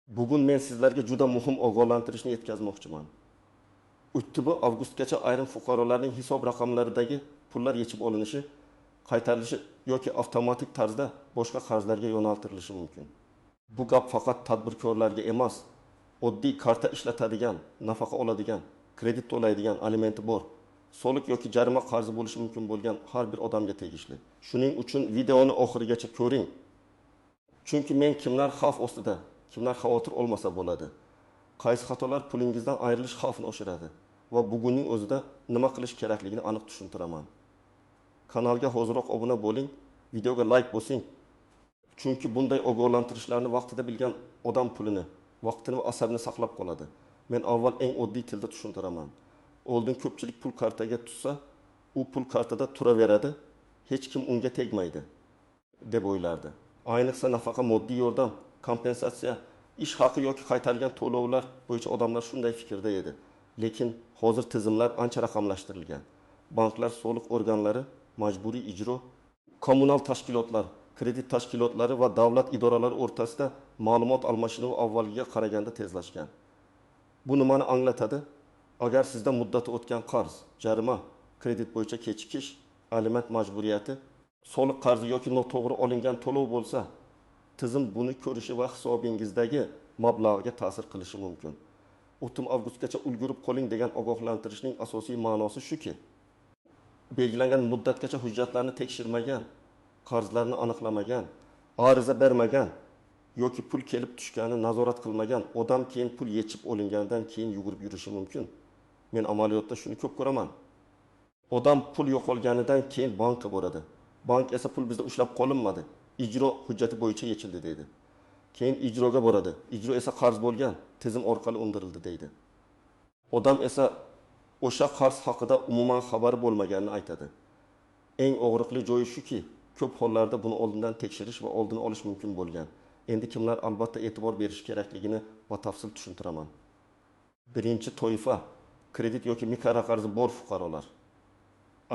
Bugun men sizlarga juda muhim ogohlantirishni yetkazmoqchiman. 30 avgustgacha ayrim fuqarolarning hisob raqamlaridagi pullar yechib olinishi, qaytarilishi yoki avtomatik tarzda boshqa qarzlarga yo'naltirilishi mumkin. Bu gap faqat tadbirkorlarga emas, oddiy karta ishlatadigan, nafaqa oladigan, kredit to'laydigan, alimenti bor, soliq yoki jarima qarzi bo'lishi mumkin bo'lgan har bir odamga tegishli. Shuning uchun videoni oxirigacha ko'ring. Chunki men kimlar xavf ostida, kimlar xavotir olmasa bo'ladi, qaysi xatolar pulingizdan ayrilish xavfini oshiradi va bugunning o'zida nima qilish kerakligini aniq tushuntiraman. Kanalga hoziroq obuna bo'ling, videoga like bosing. Chunki bunday ogohlantirishlarni vaqtida bilgan odam pulini, vaqtini va asabini saqlab qoladi. Men avval eng oddiy tilda tushuntiraman. Oldin ko'pchilik pul kartaga tushsa, u pul kartada turaveradi, hech kim unga tegmaydi deb o'ylardi. Ayniqsa nafaqa, moddiy yordam, kompensatsiya, ish haqi yoki qaytarilgan to'lovlar bo'yicha odamlar shunday fikrda edi. Lekin hozir tizimlar ancha raqamlashtirilgan. Banklar, soliq organlari, majburiy ijro, kommunal tashkilotlar, kredit tashkilotlari va davlat idoralari o'rtasida ma'lumot almashinuvi avvalgiga qaraganda tezlashgan. Bu nimani anglatadi? Agar sizda muddati o'tgan qarz, jarima, kredit bo'yicha kechikish, aliment majburiyati, soliq qarzi yoki noto'g'ri olingan to'lov bo'lsa, tizim buni ko'rishi va hisobingizdagi mablag'ga ta'sir qilishi mumkin. 30 avgustgacha ulgurib qoling degan ogohlantirishning asosiy ma'nosi shuki, belgilangan muddatgacha hujjatlarni tekshirmagan, qarzlarni aniqlamagan, ariza bermagan yoki pul kelib tushganini nazorat qilmagan odam keyin pul yechib olingandan keyin yugurib yurishi mumkin. Men amaliyotda shuni ko'p ko'raman. Odam pul yo'qolganidan keyin bankka boradi. Bank esa pul bizda ushlab qolinmadi, ijro hujjati bo'yicha yechildi deydi. Keyin ijroga boradi. Ijro esa qarz bo'lgan, tizim orqali undirildi deydi. Odam esa o'sha qarz haqida umuman xabari bo'lmaganini aytadi. Eng og'riqli joyi shuki, ko'p hollarda buni oldindan tekshirish va oldini olish mumkin bo'lgan. Endi kimlar albatta e'tibor berish kerakligini batafsil tushuntiraman. Birinchi toifa kredit yoki mikroqarzi bor fuqarolar.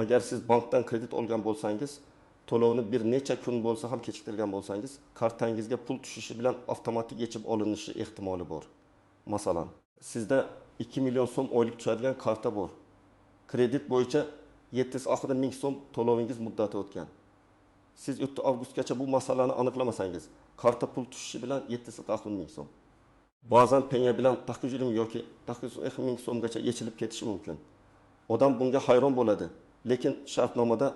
Agar siz bankdan kredit olgan bo'lsangiz, to'lovni bir necha kun bo'lsa ham kechiktirgan bo'lsangiz, kartangizga pul tushishi bilan avtomatik yechib olinishi ehtimoli bor. Masalan, sizda 2 million so'm oylik tushadigan karta bor. Kredit bo'yicha 760 ming so'm to'lovingiz muddati o'tgan. Siz 3 avgustgacha bu masalani aniqlamasangiz, karta pul tushishi bilan 760 ming so'm. Ba'zan penya bilan 920 yoki 902 ming so'mgacha yechilib ketishi mumkin. Odam bunga hayron bo'ladi, lekin shartnomada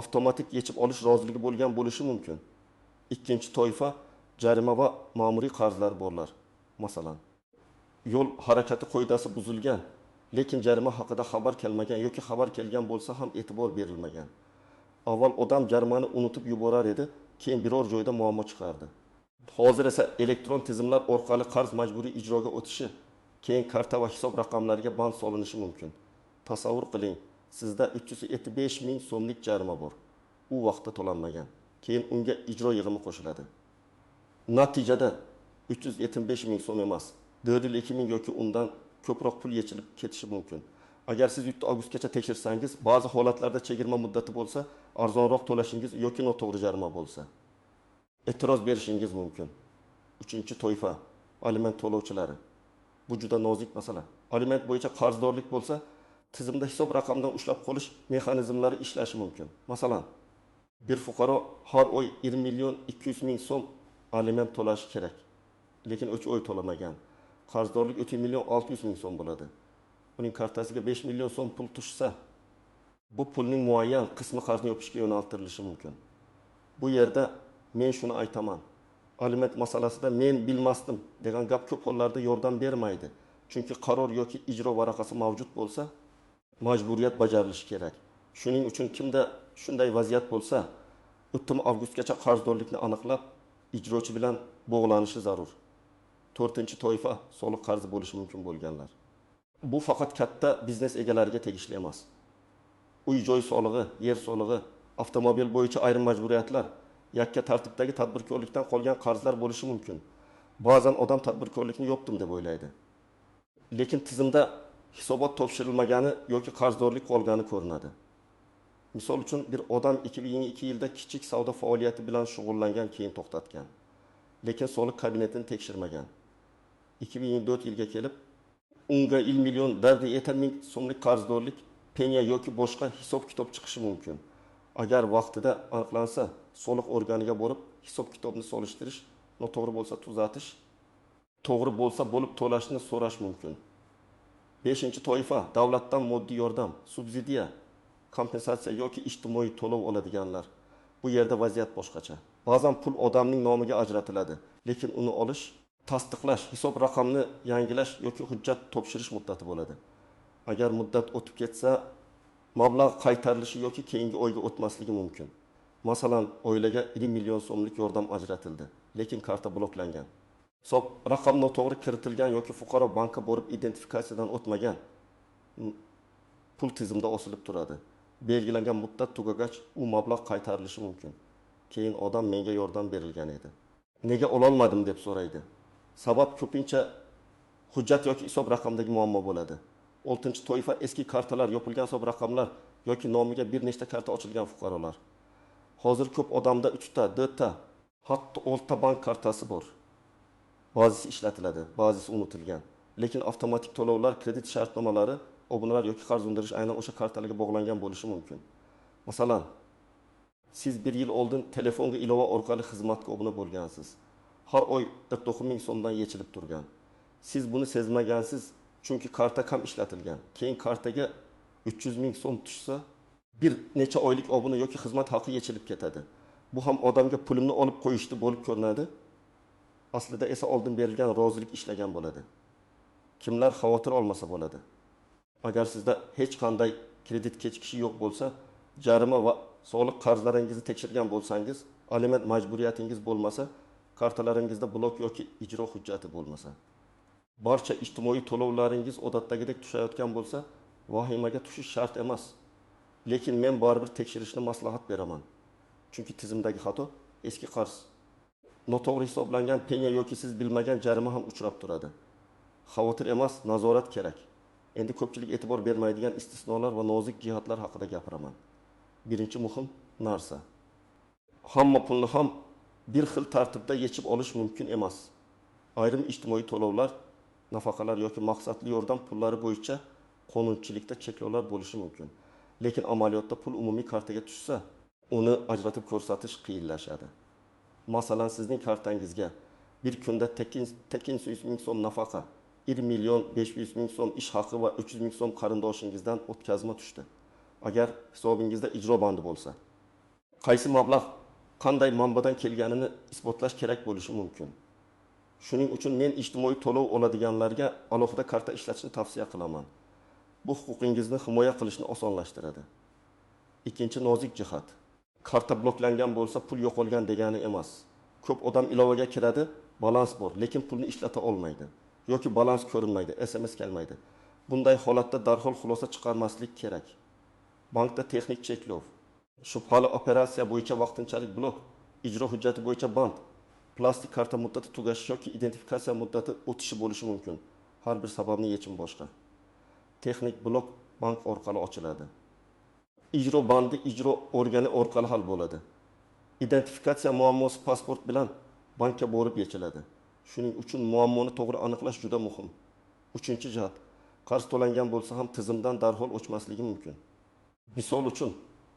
avtomatik yechib olish roziligi bo'lgan bo'lishi mumkin. Ikkinchi toifa jarima va ma'muriy qarzlar borlar. Masalan, yo'l harakati qoidasi buzilgan, lekin jarima haqida xabar kelmagan yoki xabar kelgan bo'lsa ham e'tibor berilmagan. Avval odam jarimani unutib yuborar edi, keyin biror joyda muammo chiqardi. Hozir esa elektron tizimlar orqali qarz majburiy ijroga o'tishi, keyin karta va hisob raqamlariga band solinishi mumkin. Tasavvur qiling, sizda 375 ming so'mlik jarima bor. U vaqtda to'lanmagan. Keyin unga ijro yig'imi qo'shiladi. Natijada 375 ming so'm emas, 452 ming yoki undan ko'proq pul yechilib ketishi mumkin. Agar siz 3 avgustgacha tekshirsangiz, ba'zi holatlarda chegirma muddati bo'lsa, arzonroq to'lashingiz yoki noto'g'ri jarima bo'lsa, e'tiroz berishingiz mumkin. Uchinchi toifa aliment to'lovchilari. Bu juda nozik masala. Aliment bo'yicha qarzdorlik bo'lsa, tizimda hisob raqamdan ushlab qolish mexanizmlari ishlashi mumkin. Masalan, bir fuqaro har oy 1 million 200 ming so'm aliment to'lashi kerak, lekin 3 oy to'lamagan. Qarzdorlik 3 million 600 ming so'm bo'ladi. Uning kartasiga 5 million so'm pul tushsa, bu pulning muayyan qismi qarzni yopishga yo'naltirilishi mumkin. Bu yerda men shuni aytaman. Aliment masalasida men bilmasdim degan gap ko'p hollarda yordam bermaydi. Chunki qaror yoki ijro varaqasi mavjud bo'lsa, majburiyat bajarilishi kerak. Shuning uchun kimda shunday vaziyat bo'lsa, 30 avgustgacha qarzdorlikni aniqlab, ijrochi bilan bog'lanishi zarur. To'rtinchi toifa soliq qarzi bo'lishi mumkin bo'lganlar. Bu faqat katta biznes egalariga tegishli emas. Uy joy solig'i, yer solig'i, avtomobil bo'yicha ayrim majburiyatlar, yakka tartibdagi tadbirkorlikdan qolgan qarzlar bo'lishi mumkin. Ba'zan odam tadbirkorlikni yopdim deb o'ylaydi. Lekin tizimda hisobot topshirilmagani yoki qarzdorlik qolgani ko'rinadi. Misol uchun, bir odam 2022 yilda kichik savdo faoliyati bilan shug'ullangan, keyin to'xtatgan. Lekin soliq kabinetini tekshirmagan. 2024 yilga kelib unga 1 million 407 ming so'mlik qarzdorlik, penya yoki boshqa hisob kitob chiqishi mumkin. Agar vaqtida aniqlansa, soliq organiga borib hisob kitobni solishtirish, noto'g'ri bo'lsa tuzatish, to'g'ri bo'lsa bo'lib to'lashni so'rash mumkin. Beshinchi toifa: davlatdan moddiy yordam, subsidiya, kompensatsiya yoki ijtimoiy to'lov oladiganlar. Bu yerda vaziyat boshqacha. Ba'zan pul odamning nomiga ajratiladi, lekin uni olish, tasdiqlash, hisob raqamni yangilash yoki hujjat topshirish muddati bo'ladi. Agar muddat o'tib ketsa, mablag' qaytarilishi yoki keyingi oyga o'tmasligi mumkin. Masalan, oilaga 1 million so'mlik yordam ajratildi, lekin karta bloklangan, hisob raqam noto'g'ri kiritilgan yoki fuqaro bankka borib identifikatsiyadan o'tmagan. Pul tizimda osilib turadi. Belgilangan muddat tugagach, u mablag' qaytarilishi mumkin. Keyin odam "Menga yordam berilgan edi, nega ololmadim?" deb so'raydi. Sabab ko'pincha hujjat yoki hisob raqamdagi muammo bo'ladi. Oltinchi toifa: eski kartalar, yopilgan hisob raqamlar yoki nomiga bir nechta karta ochilgan fuqarolar. Hozir ko'p odamda uchta, to'rtta, hatto oltita bank kartasi bor. Ba'zisi ishlatiladi, ba'zisi unutilgan, lekin avtomatik to'lovlar, kredit shartnomalari, obunalar yoki qarz undirish aynan o'sha kartalarga bog'langan bo'lishi mumkin. Masalan, siz bir yil oldin telefonga ilova orqali xizmatga obuna bo'lgansiz. Har oy 49 ming so'mdan yechilib turgan. Siz buni sezmagansiz, chunki karta kam ishlatilgan. Keyin kartaga 300 ming so'm tushsa, bir necha oylik obuna yoki xizmat haqi yechilib ketadi. Bu ham odamga pulimni olib qo'yishdi bo'lib ko'rinadi, aslida esa oldin berilgan rozilik ishlagan bo'ladi. Kimlar xavotir olmasa bo'ladi? Agar sizda hech qanday kredit kechikishi yo'q bo'lsa, jarima va soliq qarzlaringizni tekshirgan bo'lsangiz, aliment majburiyatingiz bo'lmasa, kartalaringizda blok yoki ijro hujjati bo'lmasa, barcha ijtimoiy to'lovlaringiz odatdagidek tushayotgan bo'lsa, vahimaga tushish shart emas. Lekin men baribir tekshirishni maslahat beraman, chunki tizimdagi xato, eski qarz, noto'g'ri hisoblangan penya yoki siz bilmagan jarima ham uchrab turadi. Xavotir emas, nazorat kerak. Endi ko'pchilik e'tibor bermaydigan istisnolar va nozik jihatlar haqida gapiraman. Birinchi muhim narsa: hamma pulni ham bir xil tartibda yechib olish mumkin emas. Ayrim ijtimoiy to'lovlar, nafaqalar yoki maqsadli yordam pullari bo'yicha qonunchilikda cheklovlar bo'lishi mumkin, lekin amaliyotda pul umumiy kartaga tushsa, uni ajratib ko'rsatish qiyinlashadi. Masalan, sizning kartangizga bir kunda tekin 100 ming so'm nafaqa, 1 500 000 so'm ish haqi va 300 ming so'm qarindoshingizdan o'tkazma tushdi. Agar hisobingizda ijro bandi bo'lsa, qaysi mablag' qanday manbadan kelganini isbotlash kerak bo'lishi mumkin. Shuning uchun men ijtimoiy to'lov oladiganlarga alohida karta ishlatishni tavsiya qilaman. Bu huquqingizni himoya qilishni osonlashtiradi. Ikkinchi nozik jihat: karta bloklangan bo'lsa, pul yo'qolgan degani emas. Ko'p odam ilovaga kiradi, balans bor, lekin pulni ishlata olmaydi yoki balans ko'rinmaydi, SMS kelmaydi. Bunday holatda darhol xulosa chiqarmaslik kerak. Bankda texnik cheklov, shubhali operatsiya bo'yicha vaqtinchalik blok, ijro hujjati bo'yicha band, plastik karta muddati tugashi yoki identifikatsiya muddati o'tishi bo'lishi mumkin. Har bir sababning yechimi boshqa. Texnik blok bank orqali ochiladi, ijro bandi ijro organi orqali hal bo'ladi, identifikatsiya muammosi pasport bilan bankka borib yechiladi. Shuning uchun muammoni to'g'ri aniqlash juda muhim. Uchinchi jihat: qarz to'langan bo'lsa ham, tizimdan darhol o'chmasligi mumkin. Misol uchun,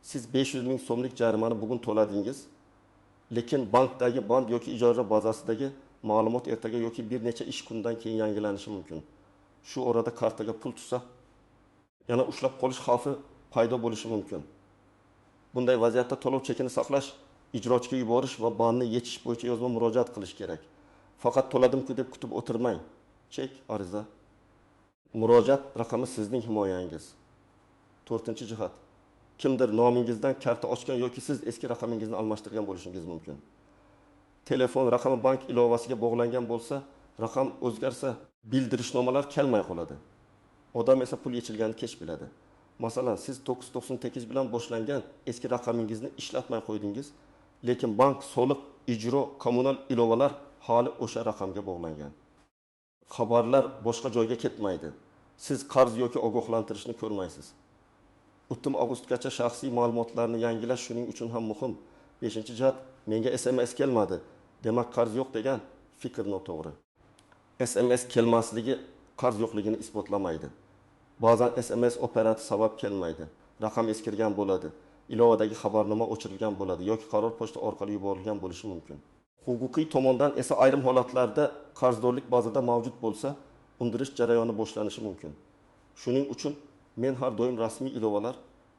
siz 500 ming so'mlik jarimani bugun to'ladingiz, lekin bankdagi band yoki ijara bazasidagi ma'lumot ertaga yoki bir necha ish kunidan keyin yangilanishi mumkin. Shu orada kartaga pul tushsa, yana ushlab qolish xavfi paydo bo'lishi mumkin. Bunday vaziyatda to'lov chekini saqlash, ijrochiga yuborish va bandni yechish bo'yicha yozma murojaat qilish kerak. Faqat to'ladimku deb kutib o'tirmang. Chek, ariza, murojaat raqami sizning himoyangiz. To'rtinchi jihat: kimdir nomingizdan karta ochgan yoki siz eski raqamingizni almashtirgan bo'lishingiz mumkin. Telefon raqami bank ilovasiga bog'langan bo'lsa, raqam o'zgarsa, bildirishnomalar kelmay qoladi. Odam esa pul yechilganini kech biladi. Masalan, siz 998 bilan boshlangan eski raqamingizni ishlatmay qo'ydingiz, lekin bank, soliq, ijro, kommunal ilovalar hali o'sha raqamga bog'langan. Xabarlar boshqa joyga ketmaydi, siz qarz yoki ogohlantirishni ko'rmaysiz. 30 avgustgacha shaxsiy ma'lumotlarni yangilash shuning uchun ham muhim. Beshinchi jihat: "Menga SMS kelmadi, demak qarz yo'q" degan fikr noto'g'ri. SMS kelmasligi qarz yo'qligini isbotlamaydi. Ba'zan SMS operator sabab kelmaydi. Raqam eskirgan bo'ladi, ilovadagi xabarnoma o'chirilgan bo'ladi yoki qaror pochta orqali yuborilgan bo'lishi mumkin. Huquqiy tomondan esa ayrim holatlarda qarzdorlik bazada mavjud bo'lsa, undirish jarayoni boshlanishi mumkin. Shuning uchun men har doim rasmiy ilovalar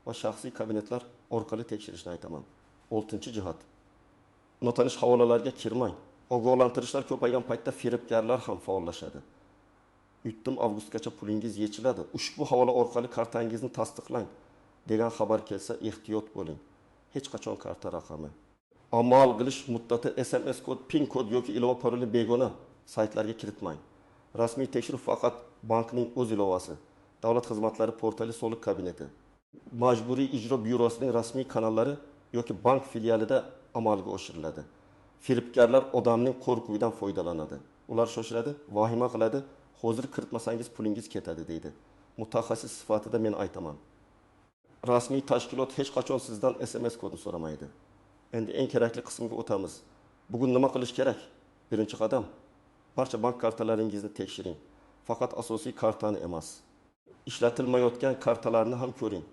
va shaxsiy kabinetlar orqali tekshirishni aytaman. Oltinchi jihat. Notanish havolalarga kirmang. Ogohlantirishlar ko'paygan paytda firibgarlar ham faollashadi. 3 avgustgacha pulingiz yechiladi. Ushbu havola orqali kartangizni tasdiqlang degan xabar kelsa ehtiyot bo'ling. Hech qachon karta raqami, amal qilish muddati, SMS kod, PIN kod yoki ilova parolini begona saytlarga kiritmang. Rasmiy tekshiruv faqat bankning o'z ilovasi, davlat xizmatlari portali, soliq kabineti, Majburiy ijro byurosining rasmiy kanallari yoki bank filialida amalga oshiriladi. Firibgarlar odamning qo'rquvidan foydalanadi. Ular shoshiladi, vahima qiladi, hozir kiritmasangiz pulingiz ketadi deydi. Mutaxassis sifatida men aytaman. Rasmiy tashkilot hech qachon sizdan SMS kodini so'ramaydi. Endi eng kerakli qismiga o'tamiz. Bugun nima qilish kerak? Birinchi qadam. Barcha bank kartalaringizni tekshiring. Faqat asosiy kartani emas. Ishlatilmayotgan kartalarni ham ko'ring.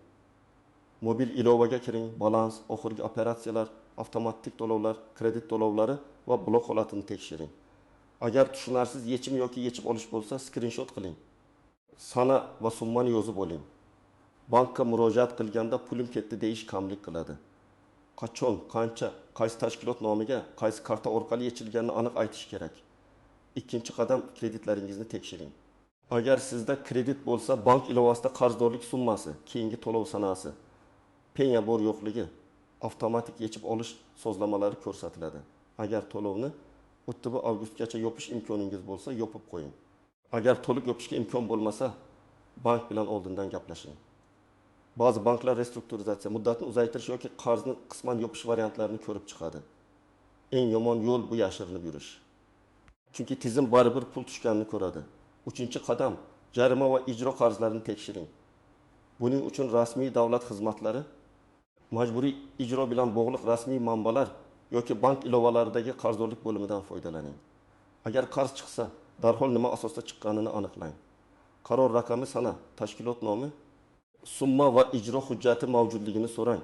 Mobil ilovaga kiring, balans, oxirgi operatsiyalar, avtomatik to'lovlar, kredit to'lovlari va blok holatini tekshiring. Agar tushunarsiz yechim yoki yechib olish bo'lsa, skrinshot qiling. Sana va summani yozib oling. Bankka murojaat qilganda pulim ketdi deyish kamlik qiladi. Qachon, qancha, qaysi tashkilot nomiga, qaysi karta orqali yechilganini aniq aytish kerak. Ikkinchi qadam, kreditlaringizni tekshiring. Agar sizda kredit bo'lsa, bank ilovasida qarzdorlik summasi, keyingi to'lov sanasi, penya bor yo'qligi, avtomatik yechib olish sozlamalari ko'rsatiladi. Agar to'lovni 30 avgustgacha yopish imkoningiz bo'lsa, yopib qo'ying. Agar to'liq yopishga imkon bo'lmasa, bank bilan oldindan gaplashing. Ba'zi banklar restrukturizatsiya, muddatni uzaytirish yoki qarzni qisman yopish variantlarini ko'rib chiqadi. Eng yomon yo'l bu yashirinib yurish. Chunki tizim baribir pul tushganini ko'radi. Uchinchi qadam, jarima va ijro qarzlarini tekshiring. Buning uchun rasmiy davlat xizmatlari, majburiy ijro bilan bog'liq rasmiy manbalar yoki bank ilovalaridagi qarzdorlik bo'limidan foydalaning. Agar qarz chiqsa, darhol nima asosda chiqqanini aniqlang. Qaror raqami, sana, tashkilot nomi, summa va ijro hujjati mavjudligini so'rang.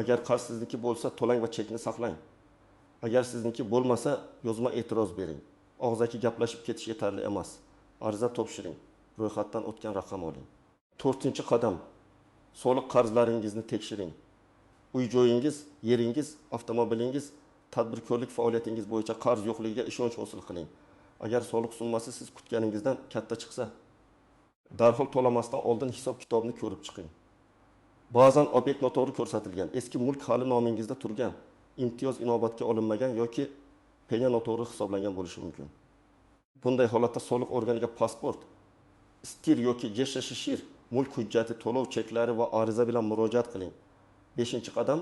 Agar qarz sizniki bo'lsa, to'lang va chekni saqlang. Agar sizniki bo'lmasa, yozma e'tiroz bering. Og'zaki gaplashib ketish yetarli emas. Ariza topshiring, ro'yxatdan o'tgan raqam oling. To'rtinchi qadam, soliq qarzlaringizni tekshiring. Uy joyingiz, yeringiz, avtomobilingiz, tadbirkorlik faoliyatingiz bo'yicha qarz yo'qligiga ishonch hosil qiling. Agar soliq summasi siz kutganingizdan katta chiqsa, darhol to'lamasdan oldin hisob-kitobni ko'rib chiqing. Ba'zan obyekt noto'g'ri ko'rsatilgan, eski mulk hali nomingizda turgan, imtiyoz inobatga olinmagan yoki penya noto'g'ri hisoblangan bo'lishi mumkin. Bunday holatda soliq organiga pasport, STIR yoki JShShIR mulk hujjati, to'lov cheklari va ariza bilan murojaat qiling. Beshinchi qadam,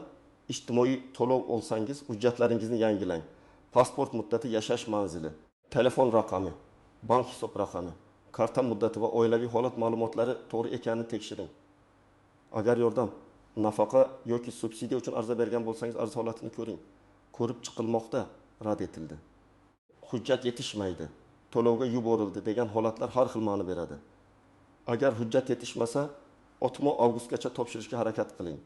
ijtimoiy to'lov olsangiz, hujjatlaringizni yangilang. Pasport muddati, yashash manzili, telefon raqami, bank hisob raqami, karta muddati va oilaviy holat ma'lumotlari to'g'ri ekanini tekshiring. Agar yordam, nafaqa yoki subsidiya uchun ariza bergan bo'lsangiz, ariza holatini ko'ring. Ko'rib chiqilmoqda, rad etildi. Hujjat yetishmaydi, to'lovga yuborildi degan holatlar har xil ma'no beradi. Agar hujjat yetishmasa, 6 avgustgacha topshirishga harakat qiling.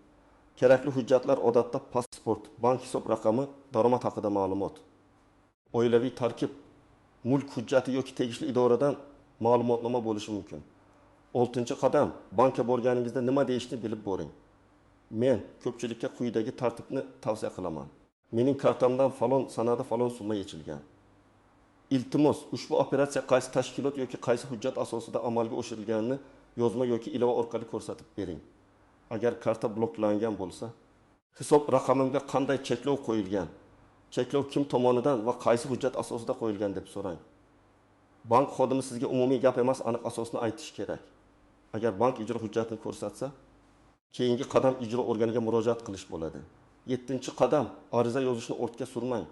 Kerakli hujjatlar odatda pasport, bank hisob raqami, daromad haqida ma'lumot, oilaviy tarkib, mulk hujjati yoki tegishli idoradan ma'lumotnoma bo'lishi mumkin. Oltinchi qadam, bankka borganingizda nima deyishni bilib boring. Men ko'pchilikka quyidagi tartibni tavsiya qilaman. Mening kartamdan falon sanada falon summa yechilgan. Iltimos, ushbu operatsiya qaysi tashkilot yoki qaysi hujjat asosida amalga oshirilganini yozma yoki ilova orqali ko'rsatib bering. Agar karta bloklangan bo'lsa, hisob raqamimga qanday cheklov qo'yilgan, cheklov kim tomonidan va qaysi hujjat asosida qo'yilgan deb so'rang. Bank xodimi sizga umumiy gap emas, aniq asosni aytish kerak. Agar bank ijro hujjatini ko'rsatsa, keyingi qadam ijro organiga murojaat qilish bo'ladi. Yettinchi qadam, ariza yozishni ortga surmang.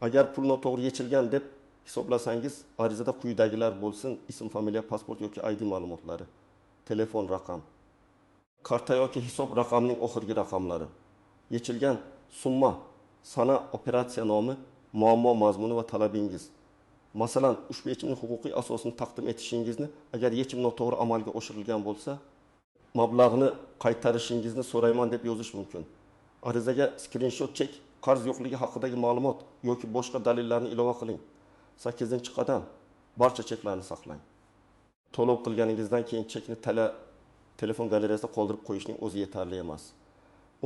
Agar pul noto'g'ri yechilgan deb hisoblasangiz, arizada quyidagilar bo'lsin: ism, familiya, pasport yoki ID ma'lumotlari, telefon raqam, karta yoki hisob raqamining oxirgi raqamlari, yechilgan summa, sana, operatsiya nomi, muammo mazmuni va talabingiz. Masalan, ushbu yechimning huquqiy asosini taqdim etishingizni, agar yechim noto'g'ri amalga oshirilgan bo'lsa, mablag'ni qaytarishingizni so'rayman deb yozish mumkin. Arizaga skrinshot chek, qarz yo'qligi haqidagi ma'lumot yoki boshqa dalillarni ilova qiling. Sakkizinchi qadam: barcha cheklarni saqlang. To'lov qilganingizdan keyin chekni telefon galereyasida qoldirib qo'yishning o'zi yetarli emas.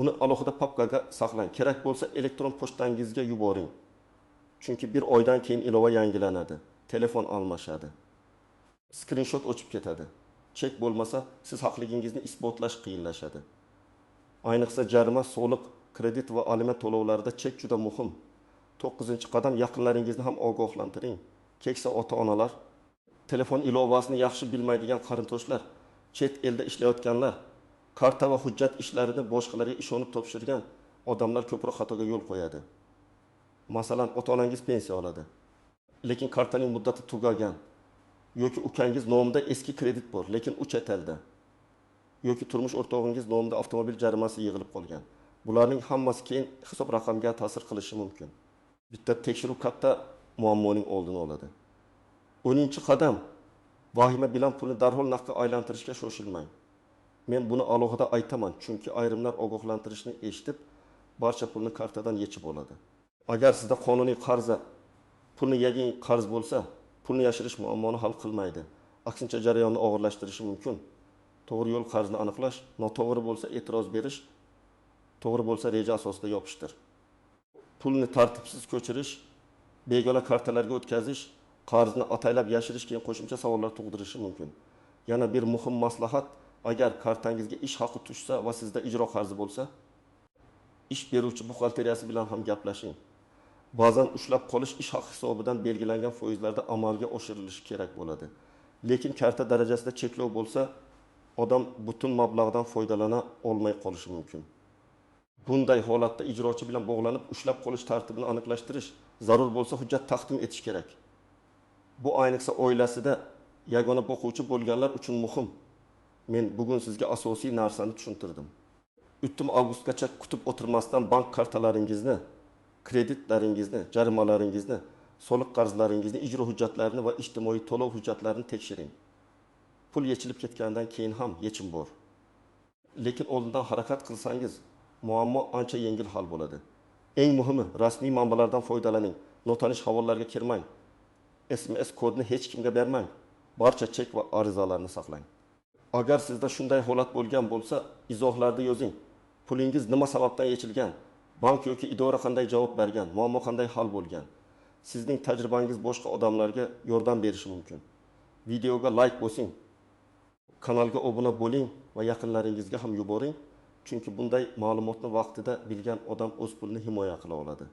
Uni alohida papkaga saqlang. Kerak bo'lsa, elektron pochtangizga yuboring. Chunki bir oydan keyin ilova yangilanadi, telefon almashadi. Skrinshot o'chib ketadi. Chek bo'lmasa, siz haqligingizni isbotlash qiyinlashadi. Ayniqsa jarima, soliq, kredit va aliment to'lovlarida chek juda muhim. To'qqizinchi qadam: yaqinlaringizni ham ogohlantiring. Keksa ota-onalar, telefon ilovasini yaxshi bilmaydigan qarindoshlar, chet elda ishlayotganlar, karta va hujjat ishlarini boshqalarga ishonib topshirgan odamlar ko'proq xatoga yo'l qo'yadi. Masalan, ota-onangiz pensiya oladi, lekin kartaning muddati tugagan yoki ukangiz nomida eski kredit bor, lekin u chet elda, yoki turmush o'rtog'ingiz nomida avtomobil jarimasi yig'ilib qolgan. Bularning hammasi keyin hisob raqamga ta'sir qilishi mumkin. Bitta tekshiruv katta muammoning oldini oladi. 10-qadam: vahima bilan pulni darhol naqdga aylantirishga shoshilmang. Men buni alohida aytaman, chunki ayrimlar ogohlantirishni eshitib, barcha pulni kartadan yechib oladi. Agar sizda qonuniy qarza, pulni yeging qarz bo'lsa, pulni yashirish muammoni hal qilmaydi. Aksincha, jarayonni og'irlashtirishi mumkin. To'g'ri yo'l qarzni aniqlash, noto'g'ri bo'lsa e'tiroz berish, to'g'ri bo'lsa reja asosida yopishdir. Pulni tartibsiz ko'chirish, begona kartalarga o'tkazish, qarzni ataylab yashirish keyin qo'shimcha savollar tug'dirishi mumkin. Yana bir muhim maslahat: agar kartangizga ish haqi tushsa va sizda ijro qarzi bo'lsa, ish beruvchi buxgalteriyasi bilan ham gaplashing. Ba'zan ushlab qolish ish haqi hisobidan belgilangan foizlarda amalga oshirilishi kerak bo'ladi. Lekin karta darajasida cheklov bo'lsa, odam butun mablag'dan foydalana olmay qolishi mumkin. Bunday holatda ijrochi bilan bog'lanib, ushlab qolish tartibini aniqlashtirish, zarur bo'lsa hujjat taqdim etish kerak. Bu ayniqsa oilasida yagona boquvchi bo'lganlar uchun muhim. Men bugun sizga asosiy narsani tushuntirdim. 3 avgustgacha kutib o'tirmasdan bank kartalaringizni, kreditlaringizni, jarimalaringizni, soliq qarzlaringizni, ijro hujjatlarini va ijtimoiy to'lov hujjatlarini tekshiring. Pul yechilib ketgandan keyin ham yechim bor. Lekin oldindan harakat qilsangiz, muammo ancha yengil hal bo'ladi. Eng muhimi, rasmiy manbalardan foydalaning, notanish havolalarga kirmang. SMS kodini hech kimga bermang. Barcha chek va arizalarni saqlang. Agar sizda shunday holat bo'lgan bo'lsa, izohlarda yozing. Pulingiz nima sababdan yechilgan? Bank yoki idora qanday javob bergan? Muammo qanday hal bo'lgan? Sizning tajribangiz boshqa odamlarga yordam berishi mumkin. Videoga like bosing, kanalga obuna bo'ling va yaqinlaringizga ham yuboring. Chunki bunday ma'lumotni vaqtida bilgan odam o'z pulini himoya qila oladi.